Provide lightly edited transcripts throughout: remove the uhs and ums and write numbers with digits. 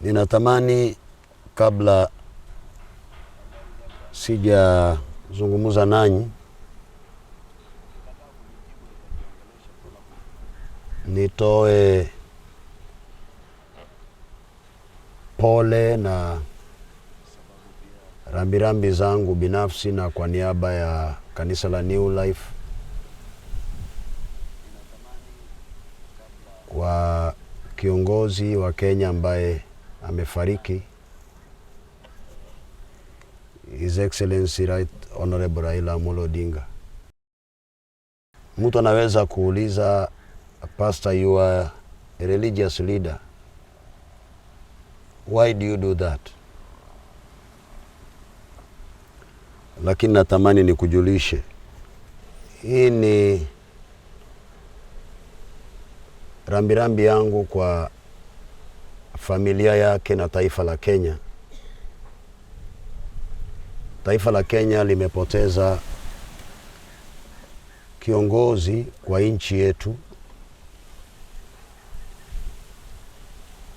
Ninatamani kabla sijazungumza nanyi nitoe pole na rambirambi zangu binafsi na kwa niaba ya kanisa la New Life kwa kiongozi wa Kenya ambaye amefariki, His Excellency Right Honorable Raila Amolo Odinga. Mtu anaweza kuuliza, Pastor, you are a religious leader, why do you do that? Lakini natamani nikujulishe, hii ni rambirambi yangu kwa familia yake na taifa la Kenya. Taifa la Kenya limepoteza kiongozi kwa nchi yetu,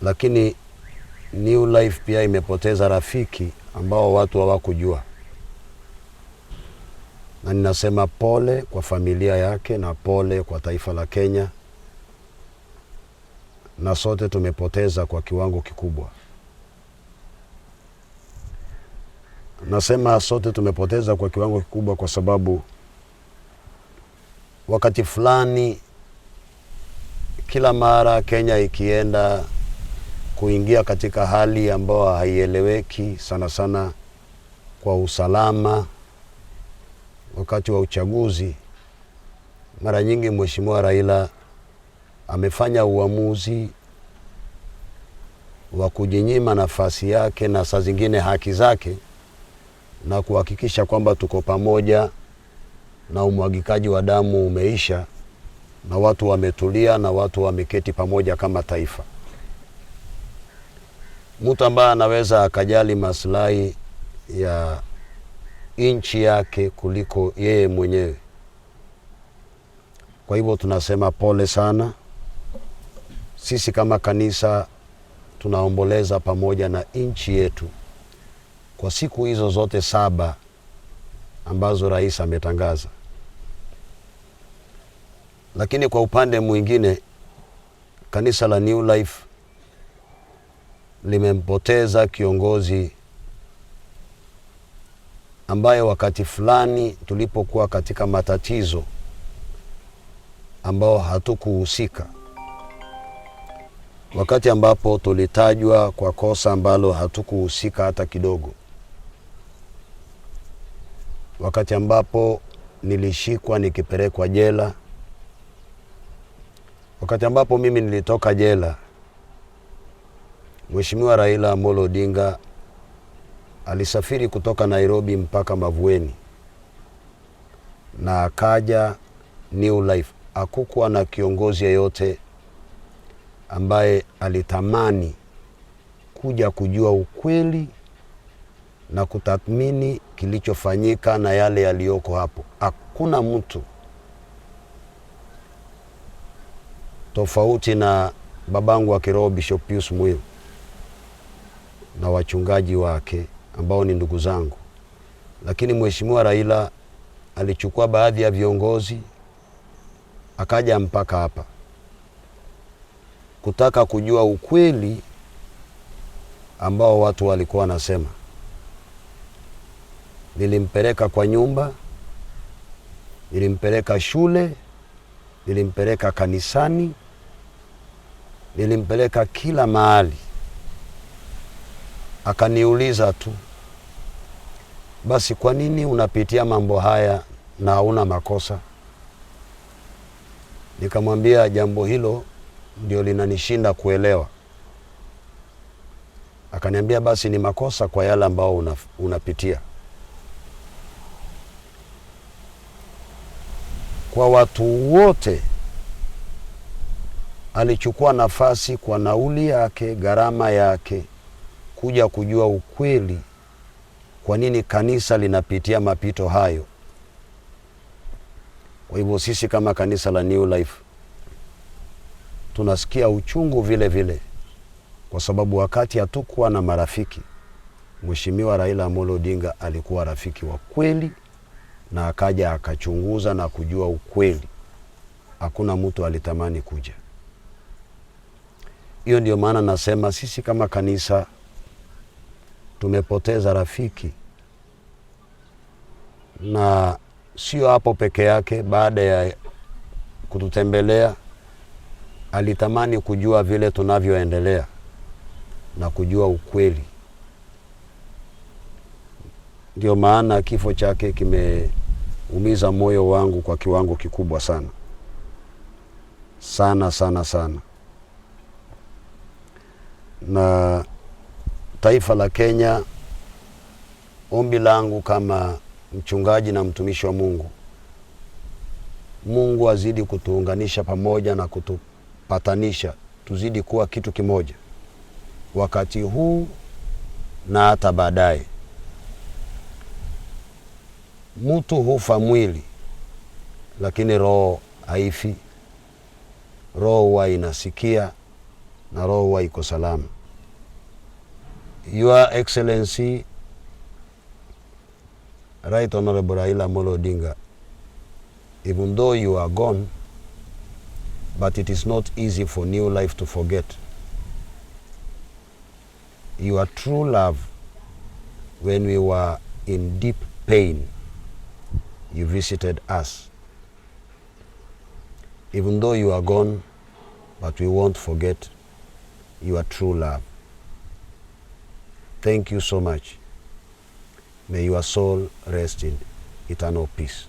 lakini New Life pia imepoteza rafiki ambao watu hawakujua. Na ninasema pole kwa familia yake na pole kwa taifa la Kenya, na sote tumepoteza kwa kiwango kikubwa. Nasema sote tumepoteza kwa kiwango kikubwa kwa sababu wakati fulani kila mara Kenya ikienda kuingia katika hali ambayo haieleweki sana sana kwa usalama wakati wa uchaguzi, mara nyingi Mheshimiwa Raila amefanya uamuzi wa kujinyima nafasi yake na saa zingine haki zake na kuhakikisha kwamba tuko pamoja na umwagikaji wa damu umeisha na watu wametulia na watu wameketi pamoja kama taifa. Mtu ambaye anaweza akajali maslahi ya nchi yake kuliko yeye mwenyewe. Kwa hivyo tunasema pole sana. Sisi kama kanisa tunaomboleza pamoja na nchi yetu kwa siku hizo zote 7 ambazo rais ametangaza. Lakini kwa upande mwingine, kanisa la New Life limempoteza kiongozi ambaye wakati fulani tulipokuwa katika matatizo ambao hatukuhusika, wakati ambapo tulitajwa kwa kosa ambalo hatukuhusika hata kidogo, wakati ambapo nilishikwa nikipelekwa jela, wakati ambapo mimi nilitoka jela, Mheshimiwa Raila Amolo Odinga alisafiri kutoka Nairobi mpaka Mavueni na akaja New Life. Hakukuwa na kiongozi yeyote ambaye alitamani kuja kujua ukweli na kutathmini kilichofanyika na yale yaliyoko hapo. Hakuna mtu tofauti na babangu wa kiroho Bishop Pius Muiru na wachungaji wake ambao ni ndugu zangu. Lakini Mheshimiwa Raila alichukua baadhi ya viongozi akaja mpaka hapa kutaka kujua ukweli ambao watu walikuwa wanasema. Nilimpeleka kwa nyumba, nilimpeleka shule, nilimpeleka kanisani, nilimpeleka kila mahali. Akaniuliza tu, basi kwa nini unapitia mambo haya na hauna makosa? Nikamwambia jambo hilo ndio linanishinda kuelewa. Akaniambia basi ni makosa kwa yale ambao unapitia. Kwa watu wote alichukua nafasi kwa nauli yake, gharama yake, kuja kujua ukweli kwa nini kanisa linapitia mapito hayo. Kwa hivyo sisi kama kanisa la New Life tunasikia uchungu vile vile Kwa sababu wakati hatukuwa na marafiki, Mheshimiwa Raila Amolo Odinga alikuwa rafiki wa kweli, na akaja akachunguza na kujua ukweli. Hakuna mtu alitamani kuja. Hiyo ndio maana nasema sisi kama kanisa tumepoteza rafiki, na sio hapo peke yake. Baada ya kututembelea, alitamani kujua vile tunavyoendelea na kujua ukweli. Ndio maana kifo chake kimeumiza moyo wangu kwa kiwango kikubwa sana sana sana sana. Na taifa la Kenya, ombi langu kama mchungaji na mtumishi wa Mungu, Mungu azidi kutuunganisha pamoja na kutupatanisha, tuzidi kuwa kitu kimoja wakati huu na hata baadaye. Mtu hufa mwili, lakini roho haifi. Roho huwa inasikia na roho huwa iko salama. Your Excellency Right Honorable Raila Amolo Odinga, even though you are gone, but it is not easy for New Life to forget. Your true love, when we were in deep pain, you visited us. Even though you are gone, but we won't forget your true love. Thank you so much. May your soul rest in eternal peace.